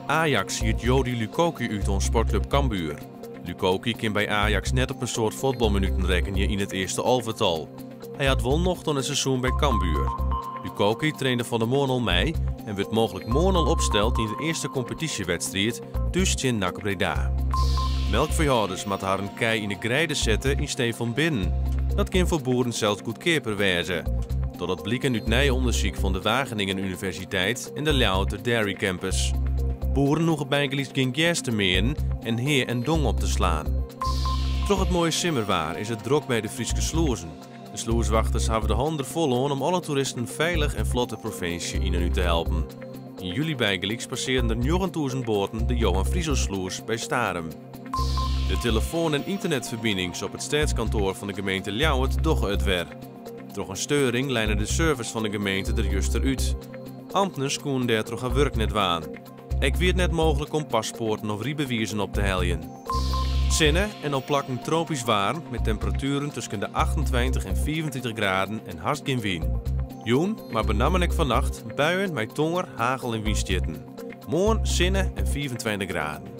Ajax hiert Jody Lukoki út oan Sportklup Cambuur. Lukoki kin by Ajax net op in soad fuotbalminuten rekkenje yn it earste alvetal. Hy hat wol nocht oan it seizoen by Cambuur. Lukoki trainde fan 'e moarn al mei en wurdt mooglik moarn al opsteld yn de earste kompetysjewedstriid, thús tsjin NAC Breda. Melkfeehâlders moatte harren kij yn 'e greide sette yn stee fan binnen. Dat kin foar boeren sels goedkeaper wêze. Dat docht bliken út nij ûndersyk fan de Wageningen Universiteit en de Ljouwerter Dairy Campus. Boeren hoege bygelyks gjin gers te meanen en hea en dong op te slaan. Troch it moaie simmerwaar is it drok by de Fryske slûzen. De slûswachters hawwe de hannen der fol oan om alle toeristen feilich en flot de provinsje yn en út te helpen. Yn july bygelyks passearren der 9000 boaten de Johan Frisoslûs by Starum. De telefoan en ynternetferbinings op it stêdskantoar fan de gemeente Ljouwert dogge it wer. Troch in steuring leine de servers fan de gemeente der juster út. Amtners koenen dêrtroch har wurk net dwaan. Ek wie it net mooglik om paspoarten of rydbewizen op te heljen. Sinne en op plakken tropysk waarm mei temperatueren tusken de 28 en 35 graden en hast gjin wyn. Jûn, mar benammen ek fannacht, buien mei tonger, hagel en wynstjitten. Moarn sinne en 25 graden.